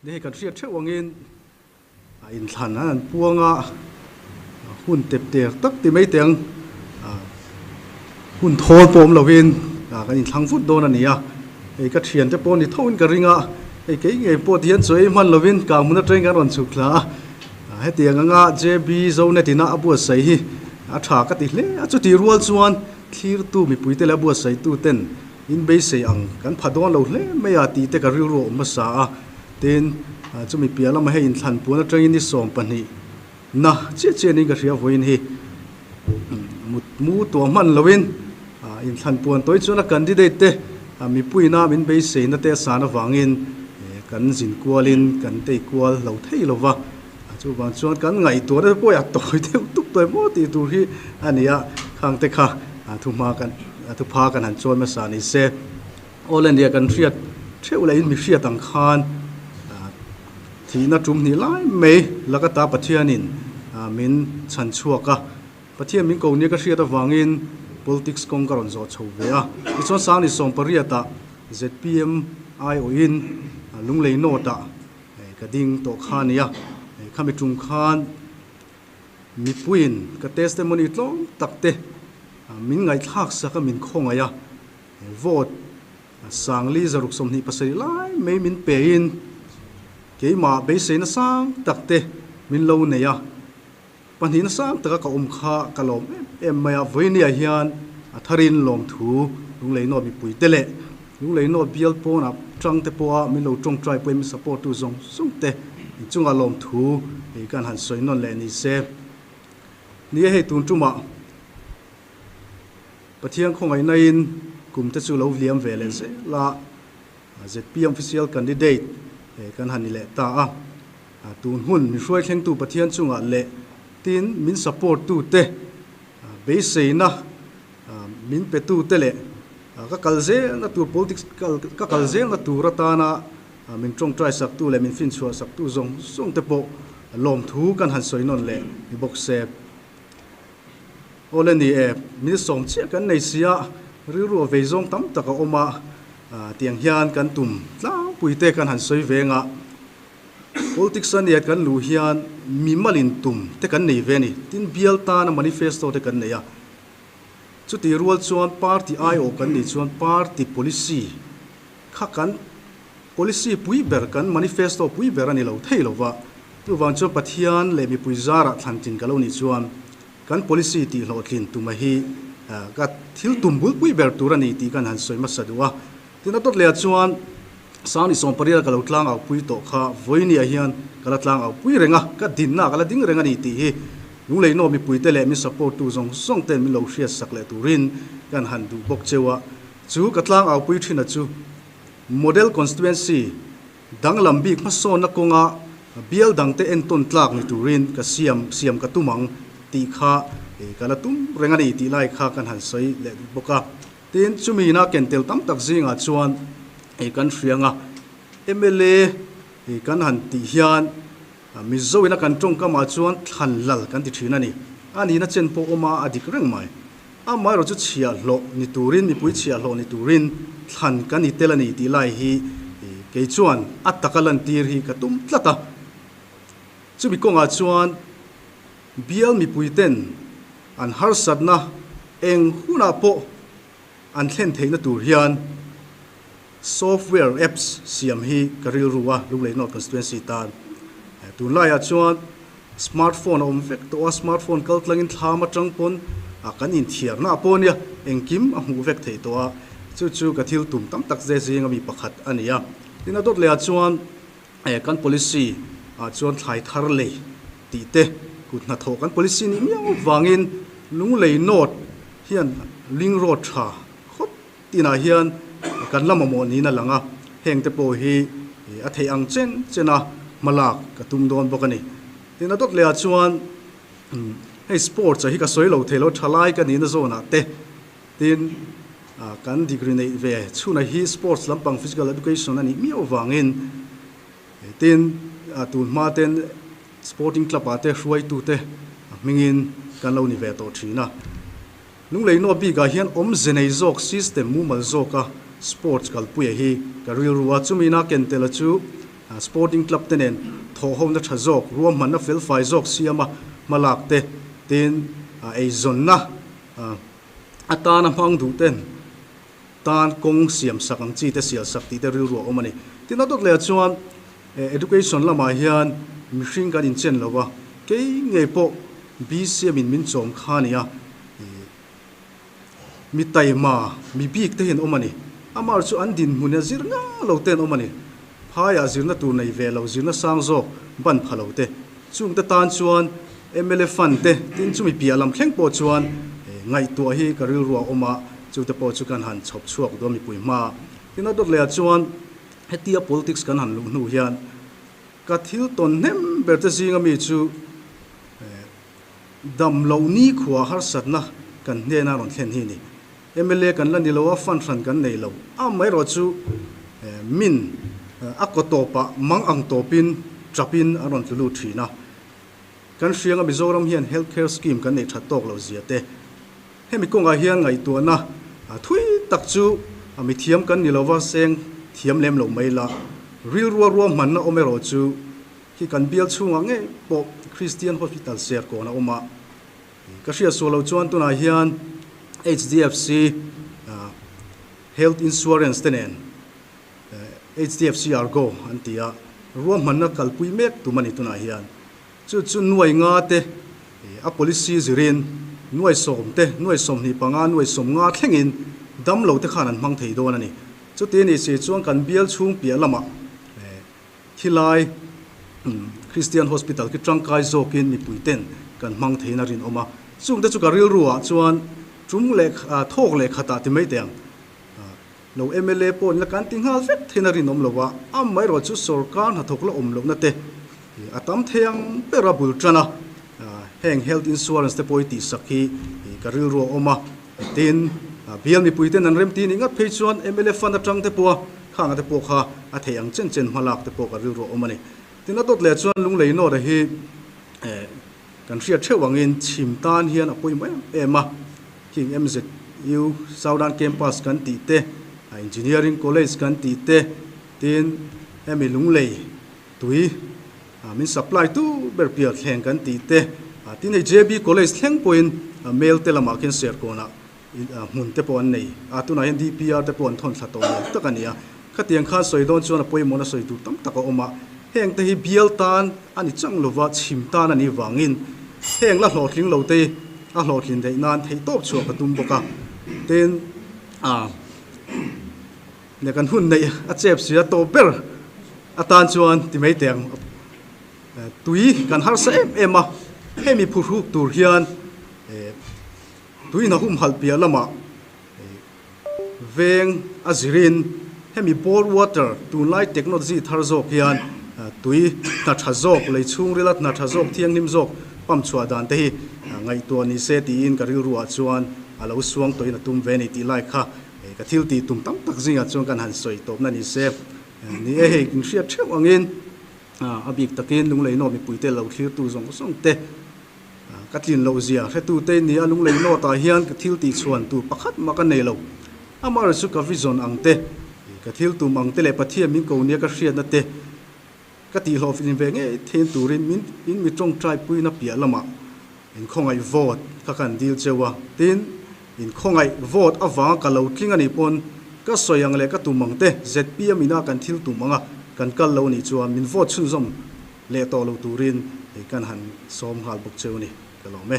Ni hei kan hriat theuh angin inthlan an han puang a, hun tep ter tak ti mai teh ang, hun thawl pawh awm lovin kan inthlang vut dawn a ni a, hei ka thiante pawh ni thoin ka ring a, hei kei ngei pawh ti hian chaw ei hman lovin kang hmun atangin kan rawn chhuk thla a, hetiang anga JB Zonet ina a buatsaih hi a tha ka ti hle a, chutih rual chuan thlirtu mipuite leh a buatsaihtu ten In beisei ang, kan pha dawn lo hle mai a tih te ka rilru a awm hmasa a, tin, chumi piah lama hei inthlan puan atangin ni 12 na chiah chiah niin ka hria vawiin hi mut mu tuah hman loin inthlan puan tawi chuan a candidate te mipuiina min beiseina te a san avangin kan zin kualin kan tei kual lo thei lo va, chuvang chuan kan ngaihtuahna te pawh a tawi deuh tuk tawh emaw tih tur hi a ni a, khang te kha thuhma kan thupha kan han chawi hmasa ni se. Awle nia kan hriat theuh leh in mi hriat ang khan thihna tum hnih lai mai lakata Pathianin min chhan chhuak a, Pathian min ko nia ka hriat avangin politics kawng ka rawn zawh chho ve a, tichuan Sangni sawmpariatah zpm aiawhin Lunglei North-ah Ka ding tawh kha a nia, khami tum khan mipuiin ka testimony tlawm tak te min ngaihthlak sak a, min khawngaih a, vote sangli zaruk 27 lai mai min pein keimah beiseina sang tak te min lo nei a, pahnihna sang taka ka awm kha ka lawm em em mai a, vawinia hian a tharin lawmthu Lunglei North mipui te leh Lunglei North bial pawnah tang te pawha min lo tawngtai pawhin min support tu zawng zawng te inchungah lawmthu hei kan han sawi nawn leh ni se. Ni e hei tun tumah Pathian khawngaihnain kum te chu lo liam ve leh zel a, zpm official candidate kan han ni leh ta a. Tun hun min hruai thlengtu Pathian chungah leh tin min support tu te beiseina min pe tu te leh ka kal zelna tur politics ka kal zelna tur atana min tawngtai sak tu leh min finchhuah sak tu zawng zawng te pawh lawmthu kan han sawi nawn leh ni bawk se. Awle ni e, min sawm chiah kan nei si a, rilru a vei zawng tam tak a awm a, tiang hian kan tum tlangpui te kan han sawi veng a. Politics a nia kan luh hian mimalin tum te kan nei ve a ni. Tin, bial tana manifesto te kan nei a. Chutih rual chuan party aiawh kan nih chuan party policy kha kan policy pui ber, kan manifesto pui ber a ni lo thei lo va. Chuvang chuan Pathian leh mipui zarah thlantlin ka lo nih chuan kan policy tih hlawhtlin tuma hi ka thil tum bulpui ber tur a ni tih kan han sawi hmasa duh a. Tin, a dawt lehah chuan Sangni sawmpariat ka lo tlang au pui tawh kha vawinia hian ka la tlang au pui reng a, ka dinna ka la ding reng a ni tih hi Lungleinaw mipuite leh min support tu zawng zawng ten min lo hriat sak leh turin kan han duh bawk cheu a. Chu ka tlang au pui thin a chu Model Constituency danglam bik hmasawnna kawnga bial dangte entawn tlak ni turin ka siam siam ka tum ang tih kha ka la tum reng a ni tih lai kha kan han sawi leh duh bawk a. Tin, chumi ina ken tel tam tak zingah chuan hei kan hriang a, mla hi kan han tih hian Mizo ina kan tawngkamah chuan thlan lal kan ti thin a ni. A nihna chen pawh awm a, a dik reng mai. Amaherawhchu chhiahhlawh ni turin, mipui chhiahhlawh ni turin thlan kan ni tel a ni tih lai hi kei chuan a taka lantir hi ka tum tlat a. Chumi kawngah chuan Bial mipuiten an harsatna eng hunah pawh an thlen theihna tur hian software apps siam hi ka rilru a, Lunglei North Constituency tan. Tunlaiah chuan smartphone a awm vek tawh a, smartphone kal tlangin thlam atang pawn kan inthiarna ah pawh nia engkim a hmuh vek theih tawh a, chu chu ka thil tum tam tak ze zinga mi pakhat a ni a. Tin, a dawt lehah chuan Kan policy ah chuan thlai thar lei tih te kut hnathawh kan policy nih miau vangin Lunglei North hian link road tha khawp tinah hian kan la mamawh niin a lang a, heng te pawh hi a theih ang chen chen a hmalak ka tum dawn bawk a ni. Tin a dawt leh ah chuan hei sports ah hi ka sawi lo thei lo, thalai ka nihna zawnah te Tin, kan degree neih ve chhunah hi sports lampang physical education a nih miau vangin tin tun hma ten sporting club ah te hruaitu te hmingin kan lo ni ve tawh thin a. Lunglei North bikah hian awmze nei zawk system mumal zawka sports kalpuia hi ka rilru a, chumi na ken tel a chu. Sporting club te nen thawhhona tha zawk, ruahmanna felfai zawk siama hmalak te, tin eizawnna atana hmang duh ten tan kawng siam sak ang chi te sial sak tih te rilru a awm a ni. Tin a dawt leh ah chuan education lamah hian mihring kan inchen lo a, kei ngei pawh BCM in min chawm kha a ni a, Mi taima, mi bik te hi an awm a ni. Amah chu an dinhmun a zir nga lo te an awm a ni. Phaiah zirna tur nei ve lo, zirna sang zawk ban pha lo te. Chungte tan chuan mla fund te tin chumi piah lam thleng pawh chuan ngaihtuah hi ka rilru a awm a, chute pawh chu kan han chhawp chhuak duh a mipui hma. Tin a dawt leh ah chuan hetia politics kan han luh hnu hian ka thil tawn hnem ber te zinga mi chu Dam loh nikhua harsatna kan hnena rawn thlen hi a ni. Mla kan la ni lo a, fund hran kan nei lo. Amaherawhchu min a kaw tawpah mang ang tawpin tapin an rawn tlu lut thin a. Kan hrianga Mizoram hian health care scheme kan neih that tawk lo zia te. Hemi kawngah hian ngaihtuahna thui tak chu mithiam kan ni lova seng thiam lem lo mai la. Rilrua ruahmanna awm erawh chu Khi kan bial chhungah ngei pawh Christian Hospital Serkawn a awm a, ka hriat sual lo chuan tunah hian HDFC Health Insurance te nen HDFC Argo an ti a, ruahmanna kalpui mek tum a ni tunah hian. Chu chu nuai nga te a policy zirin nuai sawm te, nuai 25, nuai 50 thlengin damlo te khan an hmang thei dawn a ni. Chuti a nih si chuan kan bial chhung piah lamah Khilai Christian Hospital khi tangkai zawkin mipui ten kan hmang theiin a rinawm a, chungte chu ka rilru ah chuan tum leh thawk leh khatah ti mai teh ang. Lo mla pawh nila kan ti nghal vek theiin a rinawm lo a, amaherawh chu sorkar hnathawk la awm lohna te a tam thei ang ber a bul tan a, heng health insurance te pawh hi tihsak hi ka rilru a awm a, tin bial mipui ten an remti nih ngat phei chuan mla fund atang te pawha Khang ate pawh kha a theih ang chen chen hmalak te pawh ka rilru a awm a ni. Tin a dawt leh chuan Lunglei North-a hi kan hriat theuh angin chhim tan hian a pawimawh em em a. Khing MZU Southern Campus kan tih te, Engineering College kan tih te, tin hemi Lunglei tui min supply tu ber pial thleng kan tih te, tin hei JB College thleng pawhin mail te lamah khian Serkawnah hmun te pawh an nei a, tunah hian DPR te pawh an thawn thla tawh nuam tak a ni a, khatiang khan sawi dawn chuan a pawimawhna sawi tur tam tak a awm a, heng te hi bial tan a ni chang lova chhim tan a nih vangin heng la hlawhtling lo te a hlawhtlin theih nan theih tawp chhuah ka tum bawk a, tin ah leh kan hun neih a chep si a tawp ber atan chuan ti mai teh ang tui kan harsa em em a, hemi phuhruk tur hian eh. Tuina humhalh piah lamah veng a zirin hemi bore water tunlai technology thar zawk hian tui hna tha zawk, lei chhungrila hna tha zawk, thianghlim zawk pump chhuah dan te hi ngaihtuah ni se tiin ka rilruah chuan a lo suang tawhin a tum ve ni tih lai kha ka thil tih tum tam tak zingah chuan kan han sawi tawpna ni se. Ni e hei inhriat theuh angin a bik takin Lunglei North mipuite lo thlirtu zawng zawng te Ka tlin loh zia hretute nia Lunglei North ah hian ka thil tih chhuan tur pakhat mah ka nei lo. Amaherawh chu ka vision ang te, ka thil tum ang te leh Pathian min ko nia ka hriatna te ka tihhlawhfin ve ngei thein turin min in mi tawngtai puina piah lamah in khawngaih vote kha kan dil cheu a. Tin, in khawngaih vote avanga ka lo tling a nih pawn ka sawi ang leh ka tum ang te zpm ina kan thil tum anga kan kal lo nih chuan min vote chhunzawm Leh tawh lo turin hei kan han sawm nghal bawk cheu ni, ka lawm e.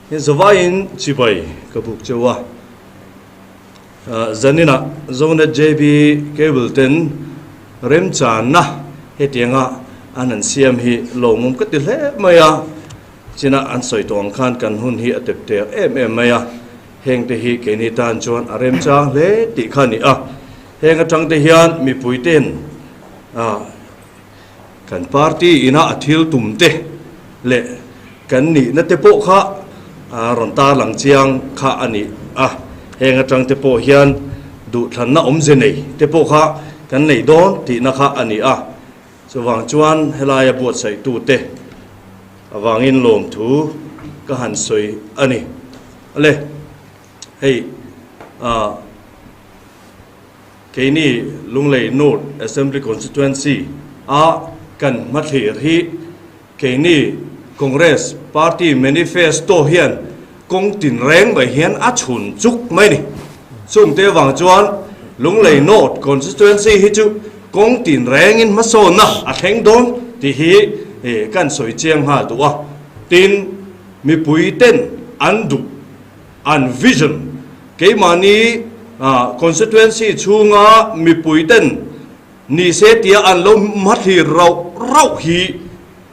He zavaiin chibai ka buk cheu a, zaninah Zonet JB Cable ten remchanna hetianga an han siam hi lawmawm ka ti hle mai a, china an sawi tawh ang khan kan hun hi a tep ter em em mai a, hengte hi keini tan chuan a remchang hle tih kha a ni a, heng atang te hian mipui ten Kan party ina a thil tum te leh kan nihna te pawh kha rawn tarlang chiang kha a ni a, heng atang te pawh hian duhthlanna awmze nei te pawh kha kan nei dawn tihna kha a ni a. Chuvang chuan helaia buatsaihtu te avangin lawmthu ka han sawi a ni. Ale, hei ah. Keini Lunglei North Assembly Constituency. a kan hmathlir hi keini Congress Party Manifesto hian kawng tinreng mai hian a chhun chuk mai ni. Chungte avang chuan Lunglei North Constituency hi chu kawng tinrengin hmasawnna a thleng dawn tih hi kan sawi chiang nghal duh a. Tin, mipui ten an duh, an vision, keimahni constituency chhunga mipui ten Ni se tia an lo hmathlir rauh rauh hi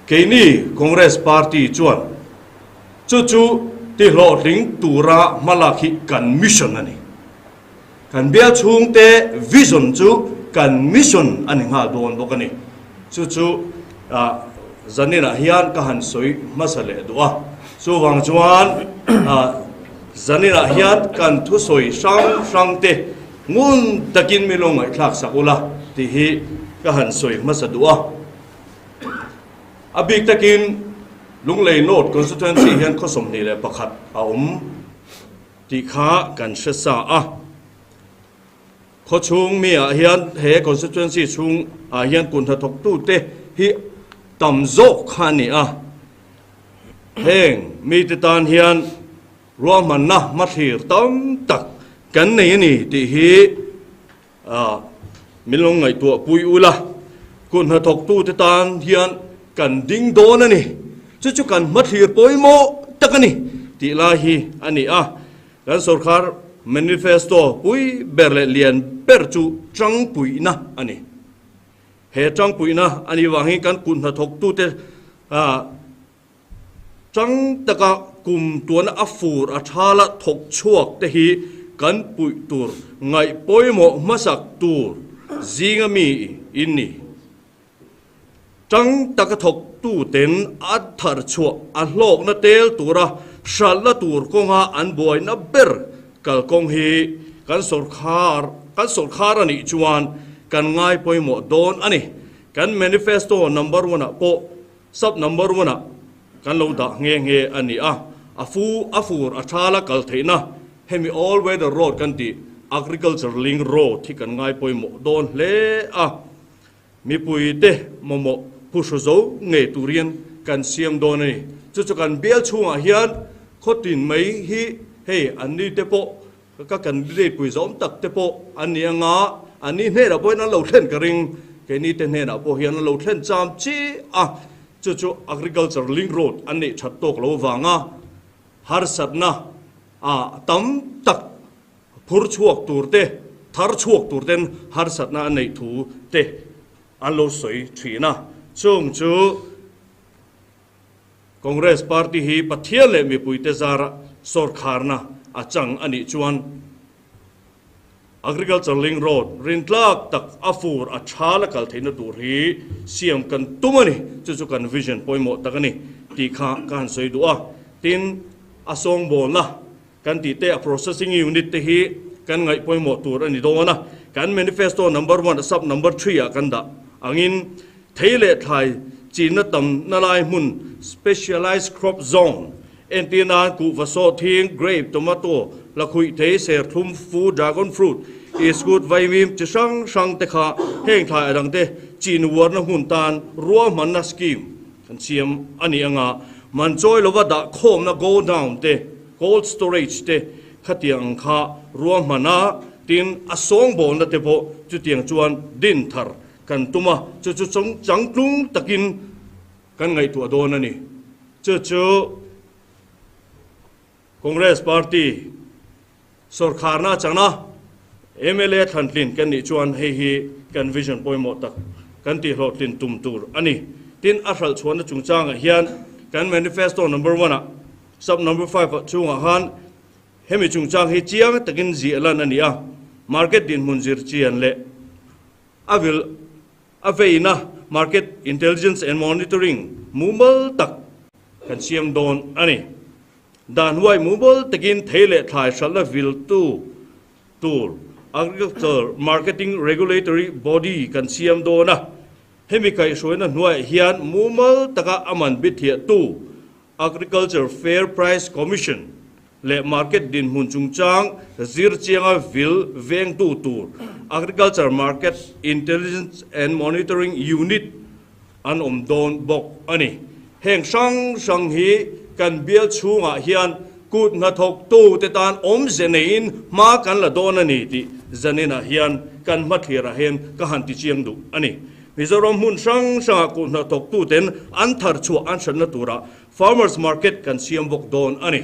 keini Congress Party chuan chu chu tihlawhtling tura hmalak hi kan mission a ni. Kan bial chhungte vision chu kan mission a ni nghal dawn bawk a ni. Chu chu zaninah hian ka han sawi hmasa leh duh a. Chuvang chuan zaninah hian kan thusawi hrang hrangte Ngun takin min lo ngaihthlak sak ula tih hi ka han sawi hmasa duh a. A bik takin Lunglei North Constituency hian khaw 21 a awm tih kha kan hre sa a. Khaw chhung mi ah hian he constituency chhung ah hian kut hnathawktute hi tam zawk kha a ni a. Heng mite tan hian Ruahmanna hmathlir tam tak kan nei a ni tih hi min lo ngaihtuah pui ula, kut hnathawktute tan hian kan ding dawn a ni, chu chu kan hmathlir pawimawh tak a ni tih lai hi a ni a. Kan sorkar manifesto pui ber leh lian ber chu tangpuihna a ni. He tangpuihna a nih vangin kan kut hnathawktute Chang taka kum tuana a fur a thala thawk chhuak te hi kan puih tur ngaih pawimawh hmasak tur zinga mi in ni. Chang taka thawk tu ten a thar chhuah a hlawkna tel tura hralhna tur kawnga an buaina ber kalkawng hi kan sawrkhar kan sawrkhar a nih chuan kan ngai pawimawh dawn a ni. Kan manifesto number one ah pawh Sub number one ah kan lo dah nghe nghe a ni a, a fu a fur a thala kal theihna hemi all weather road kan tih agriculture link road hi kan ngai pawimawh dawn hle a, mipui te mamawh phuhru zo ngei turin kan siam dawn a ni. Chu chu kan bial chhungah hian khawtin mai hi hei an ni te pawh Ka candidate pui zawm tak te pawh an ni anga, an ni hnenah pawhin an lo thlen ka ring. Keini te hnenah pawh hian an lo thlen cham chi a, chu chu Agriculture Link Road an neih that tawk lo vanga harsatna ah tam tak phur chhuak tur te, thar chhuak tur ten harsatna an neih thu te an lo sawi thin a, chung chu Congress Party hi Pathian leh mipuite zara sawrkharna a chang a nih chuan Agriculture Link Road rintlak tak a fur a tha la kal theihna tur hi siam kan tum a ni, chu chu kan vision pawimawh tak a ni tih kha ka han sawi duh a. Tin, a sawngbawlna kan tih te a processing unit te hi kan ngaih pawimawh tur a ni dawn a, kan manifesto number one sub number three ah kan dah angin thei leh thlai chinna tam na lai hmun specialized crop zone entir nan kuhva sawhthing, grape, tomato, lakhuih thei, serthlum, fu, dragon fruit, iskut, vaimim chi hrang hrang te kha heng thlai a dang te chin uarna hmun tan ruahmanna scheme kan siam a ni anga man chawi lova dah khawmna godown te Cold storage te khatiang ang kha ruahman a, tin a sawngbawlna te pawh chutiang chuan din thar kan tum a, chu chu changtlung takin kan ngaihtuah dawn a ni. Chu chu Congress Party sawrkharna chana mla thlantlin kan nih chuan hei hi kan vision pawimawh tak kan tihhlawhtlin tum tur a ni. Tin a hralhchhuahna chungchangah hian kan manifesto number one ah Sub number 5 ah chungah khan hemi chungchang hi chiang takin ziah lan a ni a, market dinhmun zir chian leh a vil a veina market intelligence and monitoring mumal tak kan siam dawn a ni. Dan huai mumal takin thei leh thlai hralhna viltu tur Agriculture Marketing Regulatory Body kan siam dawn a, hemi kaihhruaina hnuaiah hian mumal taka a man bithiahtu Agriculture Fair Price Commission leh market dinhmun chungchang zir chianga vil vengtu tur Agriculture Market Intelligence and Monitoring Unit an awm dawn bawk a ni. Heng hrang hrang hi kan bial chhungah hian kut hnathawktute tan awmze neiin hma kan la dawn a ni tih zaninah hian kan hmathlirah hian ka han tichiang duh a ni. Mizoram hmun hrang hrangah kut hnathawktuten an thar chhuah an hranna turah Farmers Market kan siam bawk dawn a ni.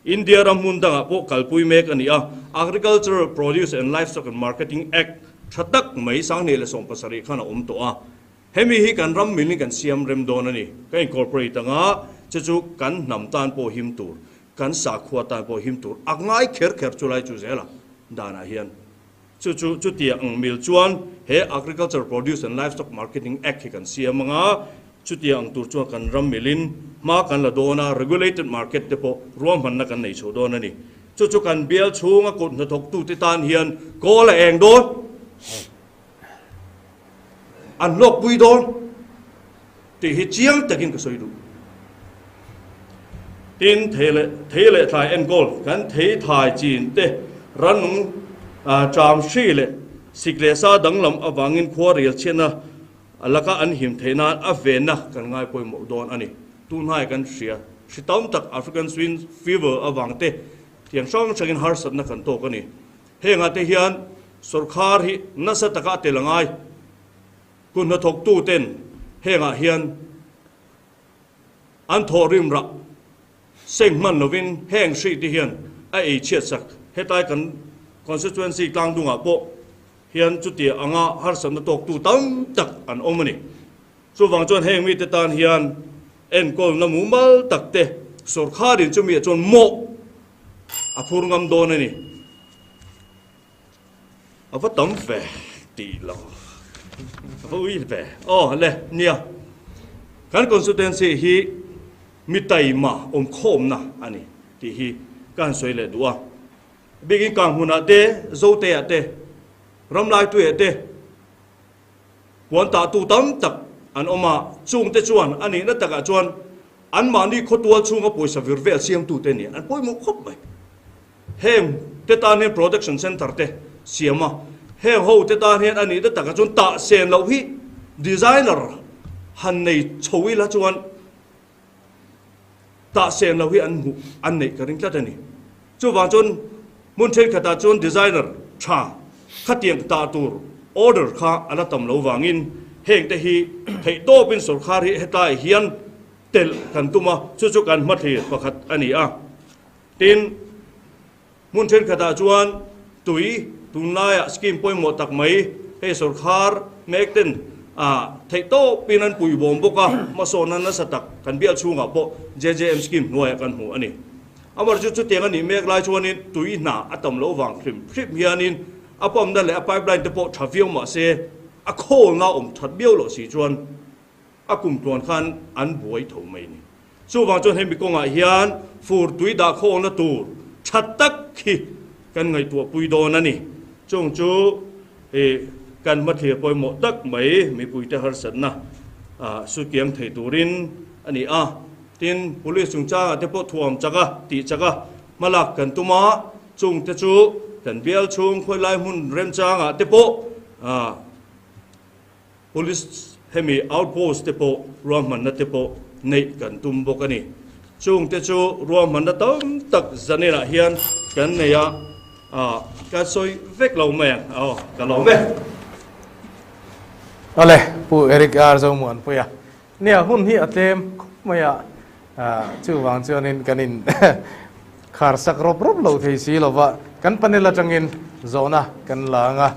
India ram hmun dangah pawh kalpui mek a ni a, Agricultural Produce and Livestock and Marketing Act tha tak mai 2017 khan a awm tawh a. Hemi hi kan ram milin kan siam rem dawn a ni. Ka incorporate anga che chu kan hnam tan pawh him tur, kan sakhua tan pawh him tur a ngai kher kher chu lai chu zel a danah hian. Chu chu chutia ang mil chuan he Agriculture Produce and Livestock Marketing Act hi kan siam anga, chutia ang tur chuan kan ram milin hma kan la dawn a, regulated market te pawh ruahmanna kan nei chho dawn a ni. Chu chu kan bial chhunga kut hnathawktute tan hian kawl a eng dawn. An hlawkpui dawn tih hi chiang takin ka sawi duh. Tin, thei leh thei leh thlai enkawl kan thei thai chin te rannung ṭam hri leh sik leh sa danglam avangin khua rial chhiatna laka an him theih nan a venna kan ngai pawimawh dawn a ni. Tunhnai kan hria hri tam tak African Swine Fever avang te thiang hrang hrangin harsatna kan tawk a ni. Hengah te hian sawrkhar hi nasa taka a tel a ngai. Kut hnathawktu ten hengah hian an thawhrim rah seng hman lovin heng hri te hian a ei chhiat sak. Hetlai kan constituency tlangdungah pawh hian chutia anga harsatna tawktu tam tak an awm a ni. Chuvang chuan heng mite tan hian enkawlna mumal tak te sawrkharin chumi ah chuan mawh A phur ngam dawn a ni. A va tam ve tih lo. A va ui ve. Aw le, nia. Kan constituency hi mi taima awmkhawmna a ni tih hi ka han sawi leh duh a. Bikin Kanghmunah te, Zoteah te, Ramlaituiah te Puan tahtu tam tak an awm a, chungte chuan a nihna takah chuan anmahni khawtual chhunga pawisa vir vel siamtute nih an pawimawh khawp mai. Heng te tan hian production centre te siam a, heng ho te tan hian a nihna takah chuan tah sen loh hi designer han nei chho ila chuan tah sen loh hi an hmuh an neih ka ring tlat a ni. Chuvang chuan hmun thenkhatah chuan designer tha khatiang tah tur order kha a la tam lo vangin heng te hi theihtawpin sawrkar hi hetlaiah hian telh kan tum a, chu chu kan hmathlir pakhat a ni a. Tin, hmun thenkhatah chuan tui tunlaiah scheme pawimawh tak mai hei sawrkar mek ten theihtawpin an puibawm bawk a, hmasawnna nasa tak kan bial chhungah pawh JJM scheme hnuaiah kan hmu a ni. Amar chu chutiang a nih mek lai chuanin tui hna a tam loh vang hrim hrim hianin a pump na leh a pipeline te pawh tha viau mah se a khawlna awm that viau loh si chuan a kum tluan khan an buai tho mai ni. Chuvang chuan hemi kawngah hian fur tui dah khawlna tur tha tak hi kan ngaihtuah pui dawn a ni. Chung chu ih kan hmathlir pawimawh tak mai mipuite harsatna sukiang thei turin a ni a. Tin, Police chungchangah te pawh thuam chak a, tih chak a, hmalak kan tum a, chung te chu kan bial chhung khawilai hmun remchangah te pawh Police hemi outpost te pawh ruahmanna te pawh neih kan tum bawk a ni. Chung te chu ruahmanna tam tak zaninah hian kan nei a, ka sawi vek lo mai ang, aw ka lawm e. Awle, Pu Eric R. Zomuanpuia Nia, hun hi a tlem khawp mai a, chuvang chuanin kan in khar sak rawp rawp lo thei si lo va, kan panel atangin zawhna kan la ang a,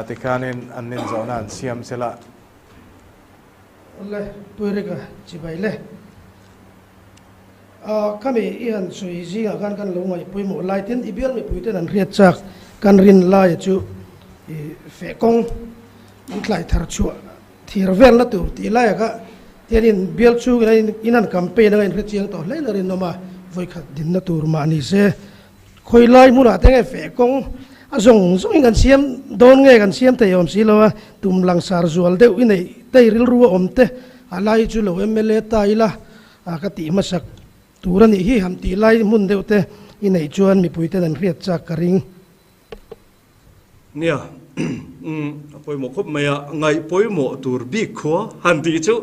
tikhanin an nin zawhna an siam sel a. Awle, Puirika chibai le. Khami i han sawi zingah khan kan lo ngaih pawimawh lai tin i bial mipuiten an hriat chak kan rin laia chu i feh kawng an thlai thar chhuah Thir velna tur tih laiah kha tianin bial chhungin a in an campaign anga inhre chiang tawh hle la rinawm a, vawikhat dinna tur mah ni se. Khawi lai hmunah te nge feh kawng a zawng zawngin kan siam dawn nge kan siam thei awm si lo a, tum langsar zual deuh i neih tei rilru a awm te a lai chu lo mla ta ila ka tih hmasak tur a nih hi han tih lai hmun deuh te i neih chuan mipuiten an hriat chak ka ring. Nia. A pawimawh khawp mai a, ngaih pawimawh tur bik khua han tih chu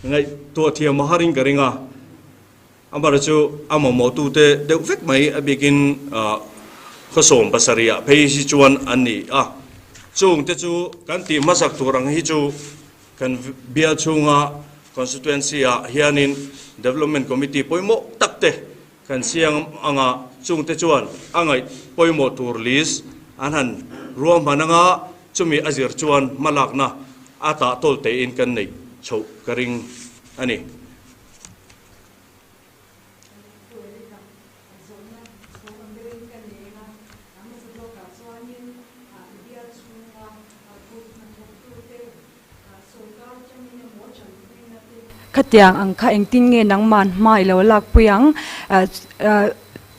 ngaihtuah thiam a harin ka ring a. Amara chu a mamawhtute deuh vek mai a bikin khawsawm pasarihah phei hi chuan an ni a. Chungte chu kan tih hmasak tur ang hi chu kan bial chhunga constituency-ah hianin Development Committee pawimawh takte Kan siang anga chungte chuan a ngaih pawimawh tur list an han ruahman anga chumi a zir chuan hmalakna a tah tawl tein kan neih chhoh ka ring a ni. Khatiang ang kha engtin nge nangman hma i lo lakpui ang?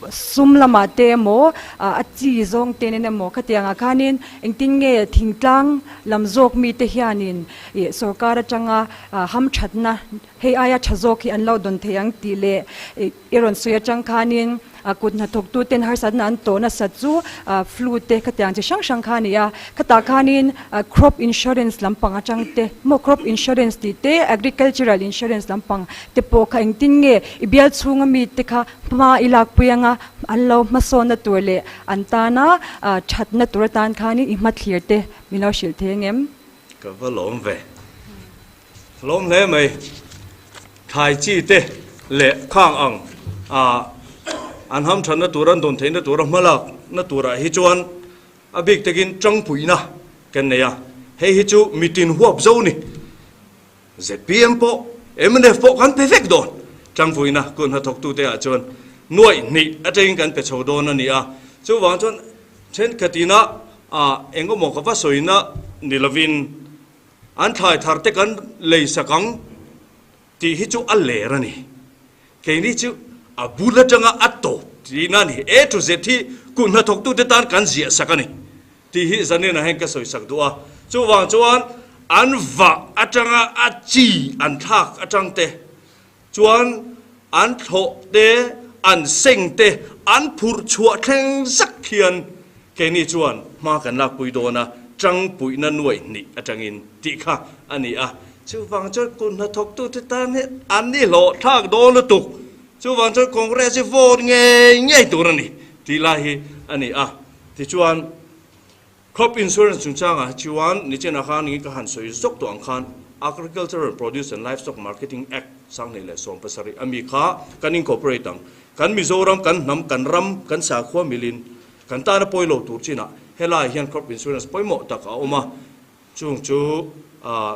Sum lamah te emaw, a chi zawng te nen emaw khatiang ah khanin engtin nge thingtlang lam zawk mite hianin sorkar atanga hamthatna hei aia tha zawk hi an lo dawn thei ang tih leh I rawn sawi atang khanin kut hnathawktu ten harsatna an tawh nasat chu flu te khatiang chi hrang hrang kha a ni a. Khatah khanin crop insurance lampang atang te maw crop insurance tih te agricultural insurance lampang te pawh kha engtin nge i bial chhunga mi te kha hma i lakpui anga an lo hmasawnna tur leh an tana thatna tur atan khanin i hmathlir te min lo hrilh thei ang em? Ka va lawm ve. Lawm hle mai. Thlai chi te leh khang ang a an hamthanna tur an dawn theihna tura hmalakna turah hi chuan a bik takin tangpuina kan nei a. Hei hi chu mitin huap zo ni. Zpm pawh mnf pawh kan pe vek dawn. Tangpuina kut hnathawktute ah chuan nuaih hnih atangin kan pe chho dawn a ni a. Chuvang chuan thenkhatina eng emaw ka va sawina ni lovin An thlai thar te kan lei sak ang tih hi chu a ler a ni. Keini chu a bul atanga a tawp tihna a ni. A to Z hi kut hnathawktute tan kan ziah sak a ni tih hi zanin ah hian ka sawi sak duh a. Chuvang chuan an vah atanga a chi an thlak atang te chuan an thlawh te, an seng te, an phurh chhuah thleng zak hian keini chuan hma kan lakpui dawn a, tangpuihna nuaih hnih atangin tih kha a ni a. Chuvang chuan kut hnathawktute tan hi an ni hlawh thlak dawn lutuk. Chuvang chuan Congress hi vote ngei ngei tur a ni tih lai hi a ni a. Tichuan Crop Insurance chungchangah hi chuan nichenah khan ka han sawi zawk tawh ang khan Agricultural Produce and Livestock Marketing Act 2017 a mi kha kan incorporate ang. Kan Mizoram, kan hnam, kan ram, kan sakhua milin kan tana pawi lo tur chinah helaiah hian Crop Insurance pawimawh tak a awm a. Chung chu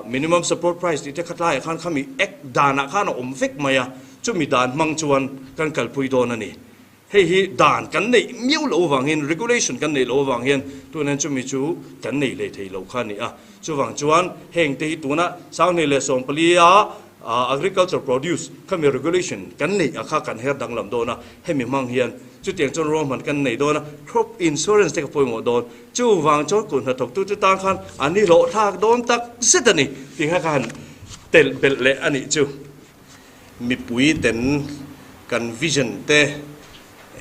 Minimum Support Price tih te kha tlaiah khan khami Act danah khan a awm vek mai a, chumi dan hmang chuan kan kalpui dawn a ni. Hei hi dan kan neih miau loh avangin, regulation kan neih loh avang hian tunah chumi chu kan nei leh thei lo kha a ni a. Chuvang chuan heng te hi tuna 2014 a agriculture produce khami regulation kan neih a kha kan her danglam dawn a, hemi hmang hian chutiang chuan ruahman kan nei dawn a, crop insurance te ka pawimawh dawn. Chuvang chuan kut hnathawktu chu tan khan an ni hlawhthlak dawn tak zet a ni tih kha ka han telh belh leh a nih chu. Mipui ten kan vision te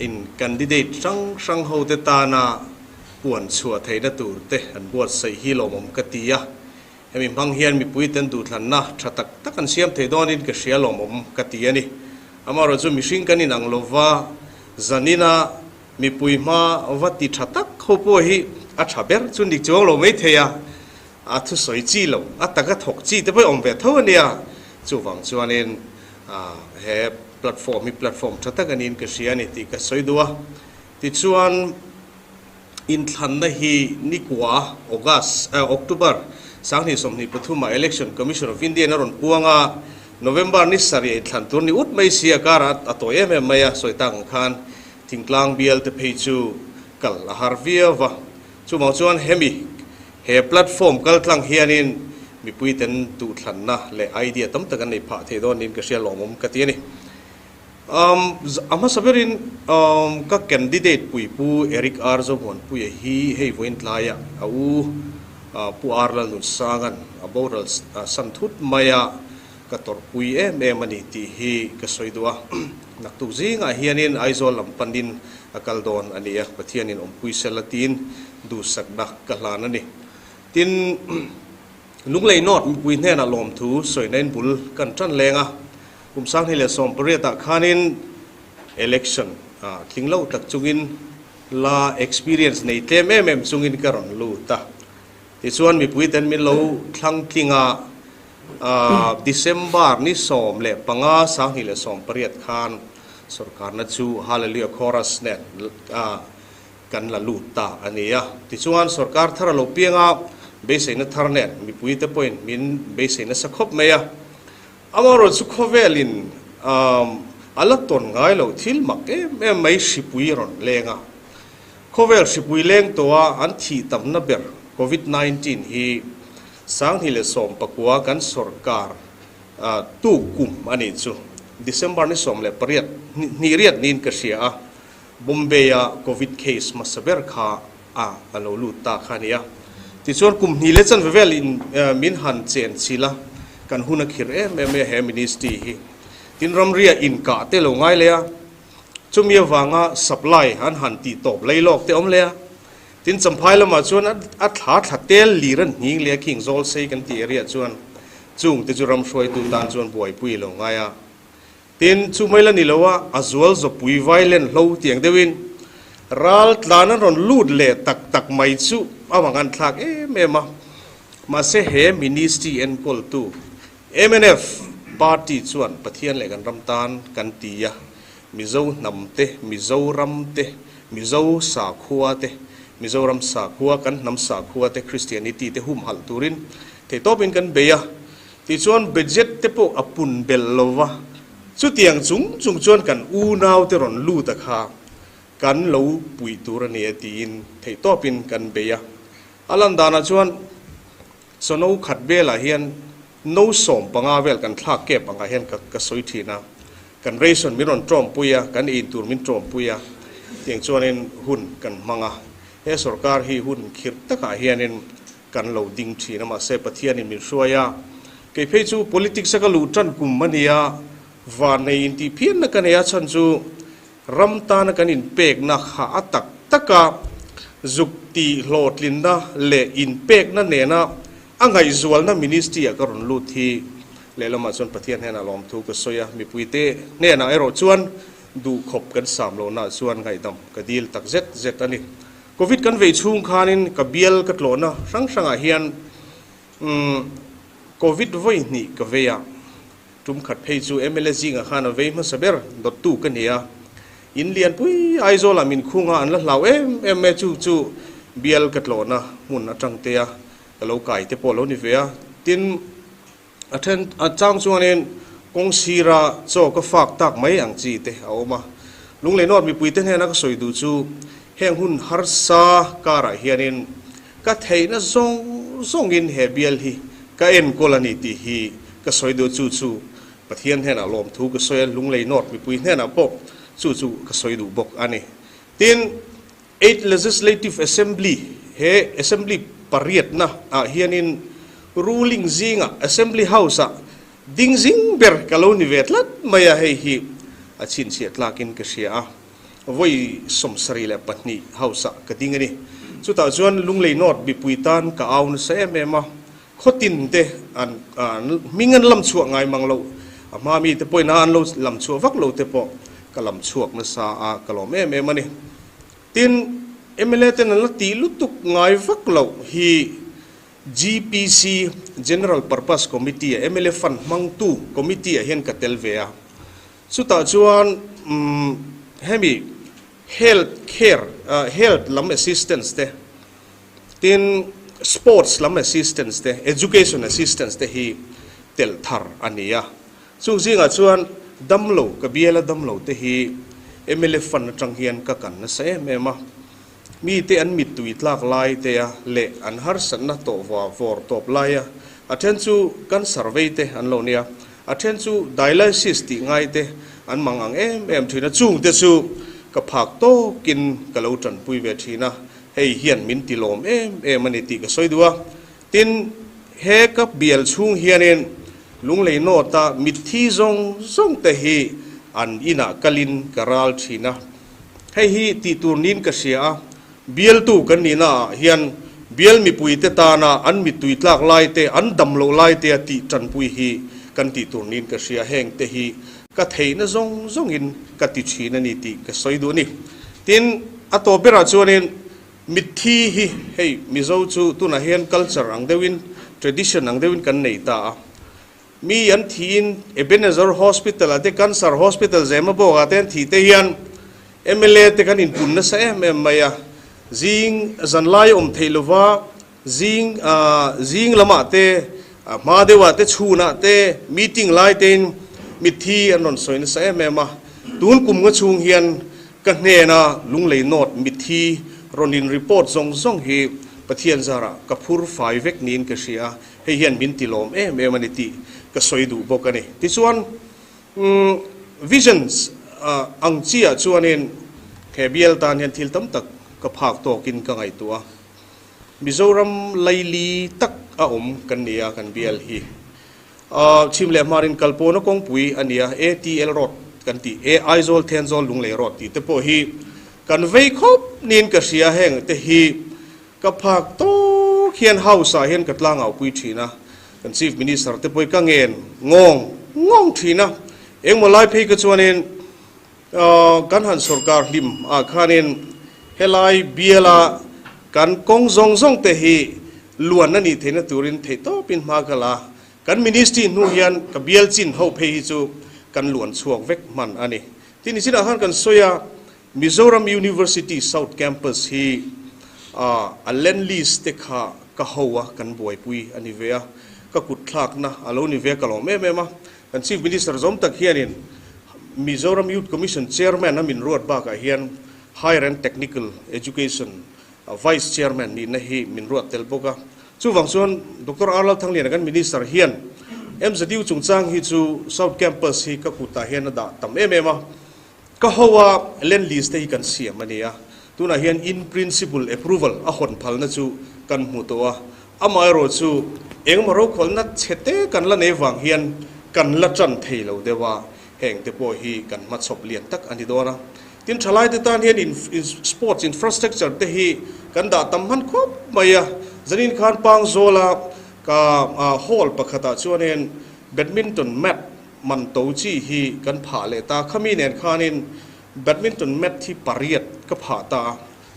in candidate hrang hrang ho te tana puan chhuah theihna tur te an buatsaih hi lawmawm ka ti a. Hemi hmang hian mipui ten duhthlanna tha tak tak an siam thei dawnin ka hria lawmawm ka ti a ni. Amaherawhchu chu mihring kan inang lova zanina mipui hma va ti tha tak ho pawh hi a tha ber chu ni chuang lo maithei a. A thusawi chi lo, a taka thawk chi te pawh awm ve tho a nia. Chuvang chuanin he platform hi platform tha tak a niin ka hria a ni tih ka sawi duh a. Tichuan inthlanna hi nikua August, October 2023 ah Election Commission of India in a rawn puang a, November ni sarih inthlan tur ni ut mai si a karah a tawi em em mai a, sawi tak ang khan thingtlang bial te phei chu kal a har viau va. Chuvang chuan hemi he platform kaltlang hianin mipuiten duhthlanna leh idea tam tak an nei phah thei dawn niin ka hria lawmawm ka ti a ni. Um a hmasa berin um ka candidate pui Pu Eric R Zomuanpuia hi hei vawiin tlaiah a u Pu R Lalnunsanga'n a boral san thut mai a. Ka tawrhpui em em a ni tih hi ka sawi duh a. Naktuk zingah hianin Aizawl lam panin a kal dawn a ni a, Pathianin awmpui sela tiin duhsakna ka hlan a ni. Tin, Lunglei North mipui hnenah lawmthu sawinain bul kan tan leng a, kum 2018 ah khanin election tling lo tak chungin la experience nei tlem em em chungin ka rawn lut a. Tichuan mipuiten min lo thlang tling a, December ni 15 2018 khan sorkarna chu Hallelujah Chorus nen kan la lut ta a ni a. Tichuan sorkar thar a lo piang a, beiseina thar nen mipuite pawhin min beisei nasa khawp mai a. Amaherawhchu chu khawvelin a la tawn ngai lo thil mak em em mai hripui a rawn leng a. Khawvel hripui leng tawha an thih tamna ber Covid 19 hi 2019 kan sorkar tu kum a nih chu. December ni 18 hnih riat niin ka hria a, Bombay-a Covid case hmasa ber kha a a lo lut ta kha a ni a. Tichuan kum hnih leh chanve vel in min han chen chilh a, kan hun a khirh em em mai a he ministry hi. Tin ramria inkah te lo ngai leh a, chumi avanga supply an han tih tawp lei lawk te awm leh a. Tin Champhai lamah chuan a thla thla tel lir an hning leh a khing zawl sei kan tih area chuan chung te chu ram hruaitu tan chuan buaipui lo ngai a. Tin, chu mai la ni lo a, a zual zawpui violent hlo tiang deuhin ral tlan an rawn lut leh tak tak mai chu a vang an thlak em em a. Mahse he ministry enkawltu mnf party chuan Pathian leh kan ram tan kan ti a, Mizo hnam te, Mizoram te, Mizo sakhua te, Mizoram sakhua, kan hnam sakhua te, Christianity te humhalh turin theihtawpin kan bei a. Tichuan budget te pawh a pun belh lo va, chutiang chung chung chuan kan unau te rawn lut a kha kan lo puih tur a ni e tiin theihtawpin kan bei a. A lan danah chuan chawno khat velah hian no 15 vel kan thlak kep angah hian ka ka sawi thin a, kan ration min rawn tawmpui a, kan ei tur min tawmpui a, tiang chuanin hun kan hmang a. He sorkar hi hun khirh takah hianin Kan lo ding thin a, mahse Pathianin min hruai a, kei phei chu politics a ka luh tan kum a nia, van nei intih phianna ka nei a, chhan chu ram tana kan inpekna kha a tak taka zuk tih hlawhtlinna leh inpekna nena a ngaihzualna ministry ah ka rawn lut hi lehlamah chuan Pathian hnenah lawmthu ka sawi a, mipuite hnenah erawh chuan duhkhawp kan sam lohnaah chuan ngaihdam ka dil tak zet zet a ni. Covid kan vei chhung khanin ka bial ka tlawhna hrang hrangah hian Covid vawi hnih ka vei a, tum khat phei chu mla zingah khan a vei hmasa ber dawttu ka ni a, in lianpui Aizawlah min khung a an la hlau em em mai a, chu chu bial ka tlawhna hmun atang te a ka lo kai te pawh a lo ni ve a, tin a then a chang chuanin kawng sira chaw ka fak tak mai ang chi te a awm a. Lunglei North mipuite hnena ka sawi duh chu heng hun harsa karah hianin ka theihna zawng zawngin he bial hi ka enkawl a ni tih hi ka sawi duh chu chu Pathian hnenah lawmthu ka sawi a, Lunglei North mipui hnenah pawh chu chu ka sawi duh bawk a ni. Tin, Eighth Legislative Assembly, he Assembly pariatna ah hianin ruling zingah Assembly House ah ding zing ber ka lo ni ve tlat mai a, hei hi a chhinchhiah tlakin ka hria a, vawi 72 House ah ka ding a ni. Chutah chuan Lunglei North mipui tan ka au nasa em em a, khawtin te an hming an lam chhuah ngai mang lo, a hma mite pawhin a an lo lam chhuah vak lo te pawh ka lam chhuak nasa a, ka lawm em em a ni. Tin, mla ten an la tih lutuk ngai vak loh hi GPC, General Purpose Committee a mla fund hmangtu committee ah hian ka tel ve a, chutah chuan hemi health care, health lam assistance te, Tin, sports lam assistance te, education assistance te hi telh thar a ni a. Chung zingah chuan damlo, ka biala damlo te hi mla fund atang hian ka kan nasa em em a. Mite an mittui tlak lai te a leh an harsatna tawh vawr vawr tawp lai a, a then chu cancer vei te an lo nia, a then chu dialysis tih ngai te an mang ang em em thin a, chung te chu ka phak tawkin ka lo tanpui ve thin a. Hei hian min ti lawm em em a ni tih ka sawi duh a. Tin, he ka bial chhung hianin Lunglei North-a mitthi zawng zawng te hi an inah kalin ka ral thin a. Hei hi tih tur niin ka hria a, bialtu kan nihna ah hian bial mipuite tana an mittui tlak lai te, an dam loh lai te a tih tanpui hi kan tih tur niin ka hria. Heng te hi ka theihna zawng zawngin ka ti thin a ni tih ka sawi duh a ni. Tin, a tawp berah chuanin mitthi hi hei Mizo chu tunah hian culture ang deuhin, tradition ang deuhin kan nei ta a. Mi an thiin Ebenezer Hospital ah te Cancer Hospital Zemabawk ah te an thih te hian mla te kan inpun nasa em em mai a, zing zanlai awm theih lova zing zing lamah te hma deuhah te chhunah te meeting lai tein mitthi an rawn sawi nasa em em a, tun kum nga chhung hian ka hnena Lunglei North mitthi rawn in report zawng zawng hi Pathian zarah ka phur fai vek niin ka hria a. Hei hian min ti lawm em em a ni tih ka sawi duh bawk a ni. Tichuan, Visions ang chiah chuanin he bial tan hian thil tam tak ka phak tawkin ka ngaihtuah a. Mizoram laili tak a awm kan ni a, kan bial hi. Chhim leh hmarin kalpawna kawngpui a ni a, ATL Road kan tih, Aizawl Thenzawl Lunglei Road tih te pawh hi kan vei khawp niin ka hria heng te hi. Ka phak tawk hian House ah hian ka tlangau pui thin a, kan Chief Minister te pawh hi ka ngen ngawng ngawng thin a, engmaw lai phei ka chuanin kan han sorkar hlim ah khanin helai biala kan kawng zawng zawng te hi luan a nih theihna turin theihtawpin hma ka la a, kan Ministry hnu hian ka bial chin ho phei hi chu kan luan chhuak vek hman a ni. Tin, nichinah khan kan sawi a, Mizoram University South Campus hi a land lease te kha ka ho a, kan buaipui a ni ve a, ka kut thlakna a lo ni ve a, ka lawm em em a. Kan Chief Minister zawm tak hianin Mizoram Youth Commission Chairman a min ruat bakah hian Higher and Technical Education Vice Chairman nihna hi min ruat tel bawk a. Chuvang chuan Doctor R Lalthangliana kan Minister hian MZU chungchang hi chu South Campus hi ka kutah hian a dah tam em em a. Ka ho a, land lease te hi kan siam a ni a, tunah hian in principle approval a hawn phalna chu kan hmu tawh a, amaherawh chu engemaw rokhawlna chhe te kan la nei vang hian kan la tan thei lo deuh a, heng te pawh hi kan hmachhawp lian tak a ni dawn a. Tin, thalai te tan hian sports infrastructure te hi kan dah tam hman khawp mai a, zanin khan Pangzawla ka hall pakhatah chuanin badminton mat Man to chi hi kan phah leh ta. Khami nen khanin badminton mat hi pariat ka phah ta a.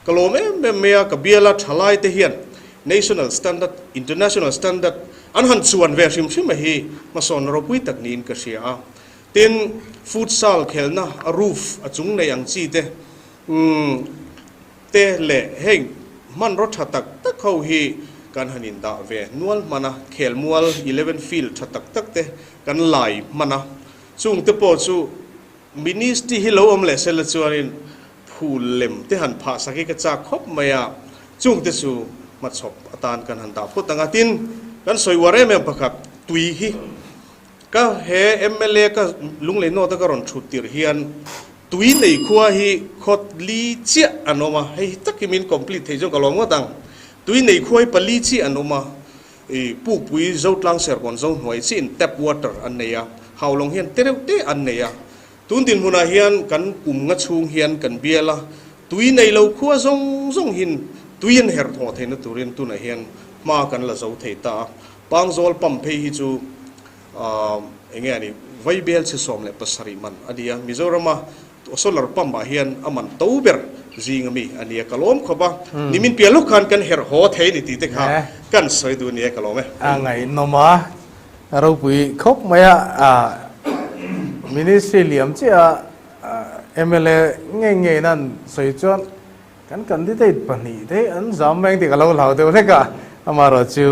Ka lawm em em mai a, ka biala thalai te hian national standard, international standard an han chuan ve hrim hrim a hi hmasawnna ropui tak niin ka hria a. Tin, futsal khelna a roof a chung nei ang chi te, umm, te leh heng hmanraw tha tak tak ho hi kan han indah ve nual hman a, khelmual eleven field tha tak tak te kan lai hman a, chung te pawh chu Ministry hi lo awm leh sela chuanin phul lem te han phah sak hi ka chak khawp mai a, chung te chu hmachhawp atan kan han dah phawt ang a, tin kan sawi uar em em pakhat tui hi ka he mla ka Lunglei North a ka rawn thut tirh hian tui nei khua hi khawt li chiah an awm a, hei hi takin min complete thei chuan ka lawm ngawt ang, tui nei khua hi pali chiah an awm a. I pukpui Zotlang Serkawn zo hnuai chiin tap water an nei a, Haulawng hian te reuh te an nei a. Tun dinhmunah hian kan kum nga chhung hian kan bial a, tui nei lo khua zawng zawng hin tui an herh thawh theihna turin tunah hian hma kan la zo thei ta a. Pangzawl pump phei hi chu eng nge a ni, Vaibel chhe 17 man a ni a, Mizorama Solar pump ah hian a man to ber zing ami a nia ka lawm khawp a, nimin piah lawk khan kan herh haw thei ni tih te kha kan sawi duh nia ka lawm e. A ngaihnawm a, a ropui khawp mai a, Ministry liam chiah a mla ngei ngei in an sawi chuan kan candidate pahnih te an zam mai ang tih ka lo hlau deuh hlek a, amaherawh chu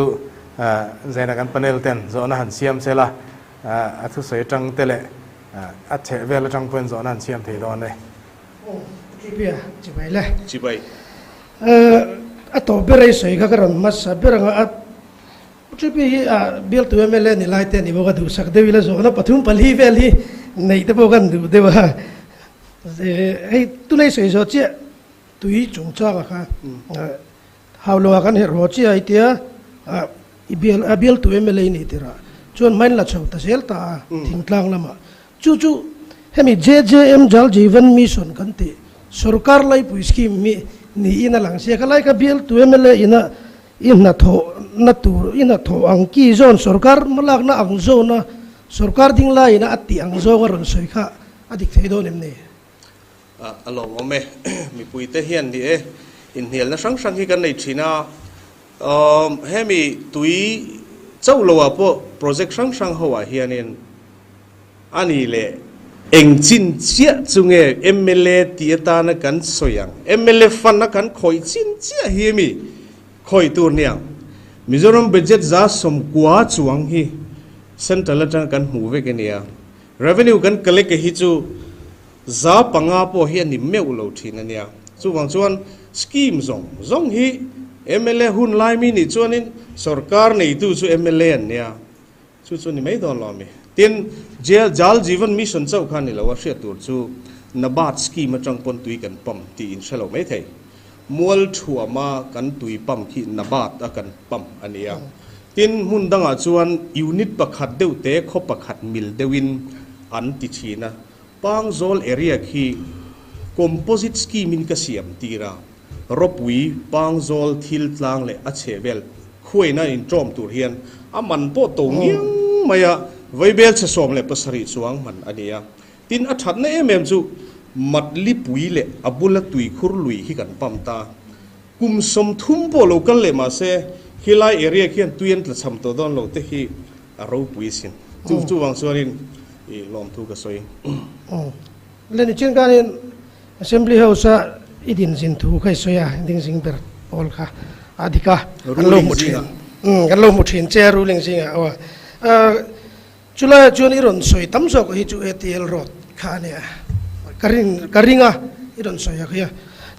Zaina kan panel ten zawhna han siam sela a thusawi atang te leh A chheh vel atang pawhin zawhna an siam thei dawn e. Aw, Tripia, chibai le. Chibai. A tawp ber ei sawi kha ka rawn hmasa ber ang a. Tripia hi a bialtu mla ni lai te a ni bawk a, duhsak deuh ila zawhna pathum pali vel hi neih te pawh kan duh deuh a. Hei tunei sawi zawh chiah tui chungchanga kha Hauloa kan herh haw chiah i tia, i bial a bialtu mla i nih tirah. Chuan hmain la chho ta zel ta a thingtlang lamah. Chu chu hemi JJM Jal Jeevan Mission kan tih sorkar laipui scheme hi niin a lang sia. Khalai ka bialtu mla ina i hnathawhna tur i hnathawh ang ki zawn sorkar hmalakna ang zawna sorkar ding laiina a tih ang zawnga rawn sawi kha a dik thei dawn em ni? A lawmawm e. Mipuite hian ni e, inhnialna hrang hrang hi kan nei thin a. Hemi tui chauh loah pawh project hrang hrang ho ah hianin a ni leh eng chin chiah chu nge mla tih atana kan sawi ang? Mla fund a kan khawih chin chiah hi ami khawih tur nia? Mizoram budget 90% chuang hi central atanga kan hmuh vek a nia. Revenue kan collect hi chu 5% pawh hi a ni meuh lo thin a nia. Chuvang chuan scheme zawng zawng hi mla hun lai mi nih chuanin sorkar neitu chu mla an nia. Chu chu ni mai dawn lo ami. Tin, Jal Jeevan Mission chauh kha ni lo a hriat tur chu NABARD scheme atang pawn tui kan pump tih in hre lo mai thei. Mual thuama kan tui pump khi NABARD a kan pump a nia. Tin, hmun dangah chuan unit pakhat deuh te khaw pakhat mil deuhin an ti thin a. Pangzawl area khi composite scheme in ka siam tir a, ropui Pangzawl thil tlang leh a chhehvel khuaina in ṭawm tur hian a man pawh to ngiang mai a, vaibel chhe 17 chuang man a ni a. Tin, a ṭhatna em em chu Matlipui leh a bula tuikhur lui hi kan pump ta. Kum 30 pawh lo kal leh mah se khilai area khian tui an tlachham tawh dawn lo te hi a ropui sin. Chu chuvang chuanin i lawmthu ka sawi. Leni chin khanin Assembly House a i din zin thu kha i sawi a, ding zing ber pawl kha a dik a, kan lo hmu thin. Kan lo hmu thin che a ruling zingah aw. Chulaiah chuan i rawn sawi tam zawk hi chu ATL road kha a nia, ka rin ka ring a i rawn sawi a khi a.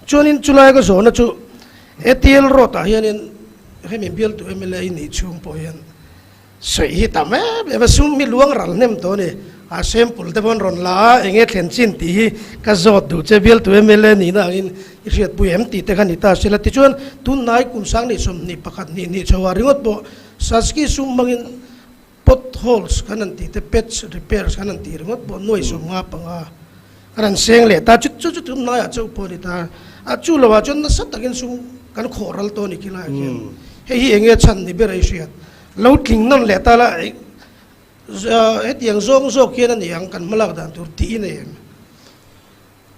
Chuanin chulai ka zawhna chu ATL road ah hianin hemi bialtu mla i nih chhung pawh hian sawi hi tam em em a, sum hi luang ral hnem tawh a ni. A sample te pawh an rawn la a, eng nge thlen chin tih hi ka zawt duh che bialtu mla nihna angin i hriatpui em tih te kha ni ta sela. Tichuan tunhnai kum sang 21 hnih hnih chho ah ringawt pawh Saski sum hmangin Pot holes kan han tih te, patch repairs kan han tih ringawt pawh nuai 55 kan han seng leh ta. Chu chu chu tunlaiah chauh pawh a ni ta. A chu lovah chuan nasa takin sum kan khawh ral tawh a ni khilaiah khian. Hei hi eng nge chhan ni ber a i hriat? Lo tling nawn leh ta la, hetiang zawng zawk hian a ni ang kan hmalak dan tur tih i nei em?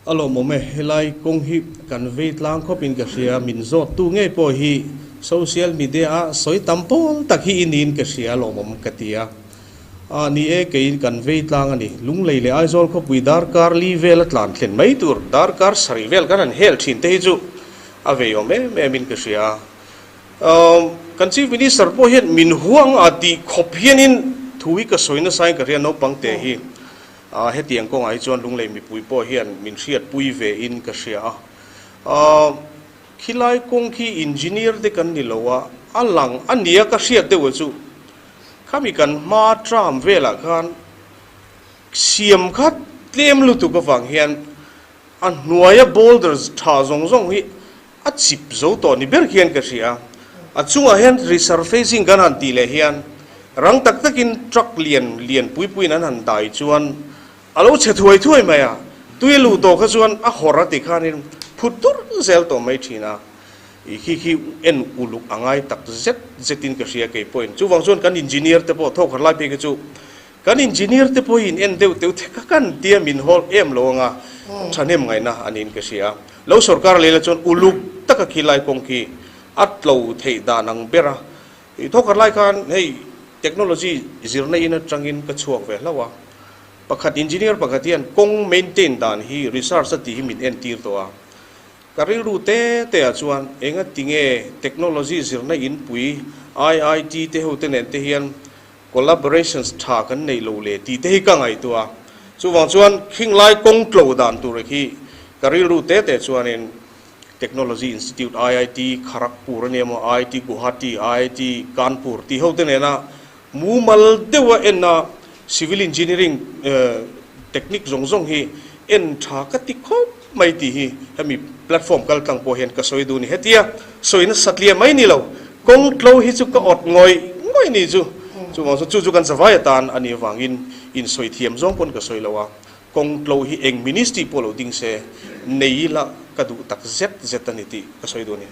A lawmawm e, helai kawng hi kan vei tlang khawpin ka hria, min zawttu ngei pawh hi social media a sawi tam pawl tak hi i niin ka hria, lawmawm ka ti a. A ni e, keiin kan vei tlang a ni, Lunglei leh Aizawl khawpui darkar li vel a tlan thlen mai tur, darkar sarih vel kan han hel thin te hi chu a veiawm em em in ka hria. Kan Chief Minister pawh hian min huang a tih khawp hianin thu hi ka sawi nasa in ka hria naupang te hi. A, hetiang kawngah hi chuan Lunglei mipui pawh hian min hriatpui ve in ka hria a. A, khilai kawng khi engineer te kan ni lo a, a lang a nia ka hriat deuh a chu. Khami kan hma tram velah khan siam kha tlem lutuk avang hian a hnuaia boulders tha zawng zawng hi a chip zo tawh ni ber khian ka hria. A chungah hian resurfacing kan han tih leh hian rang tak takin truck lian lian pui puiin an han dai chuan a lo chhe thuai thuai mai a, tui a luh tawh kha chuan a hawr a ti khanin phut dur zel tawh mai thin a. I khi khi en uluk a ngai tak zet zetin ka hria kei pawhin. Chuvang chuan kan engineer te pawh thawk har lai phei kha chu Kan engineer te pawhin en deuh teuh thek a kan tia min hawl em lo anga thahnem ngaihna a niin ka hria. Lo sorkar leh la chuan uluk taka khi lai kawng khi a tlo theih dan ang ber a. I thawkhat lai khan hei technology zirna in atangin ka chhuak ve hlauh a. Pakhat engineer pakhat hian kawng maintain dan hi research a tih hi min entir tawh a. Ka rilru te te ah chuan enga tinge technology zirna inpui IIT te ho te nen te hian Collaborations tha kan nei lo le tih te hi ka ngaihtuah a, chuvang chuan khing lai kawng tlo dan tur hi ka rilru te te chuanin Technology Institute, IIT Kharagpur a nia maw, IIT Guwahati, IIT Kanpur tih ho te nena mumal deuha enna Civil Engineering technique zawng zawng hi en tha ka ti khawp mai tih hi hemi platform kal tlang pawh hian ka sawi duh a ni. Hetia sawi nasa tliah mai ni lo, kawng tlo hi chu ka awt ngawih ngawih ni chu. Chuvang chuan chu chu kan zavai atan a nih avangin insawi thiam zawng pawn ka sawi lo a, kawng tlo hi eng ministry pawh lo ding se nei ila ka duh tak zet zet a ni tih ka sawi duh a ni.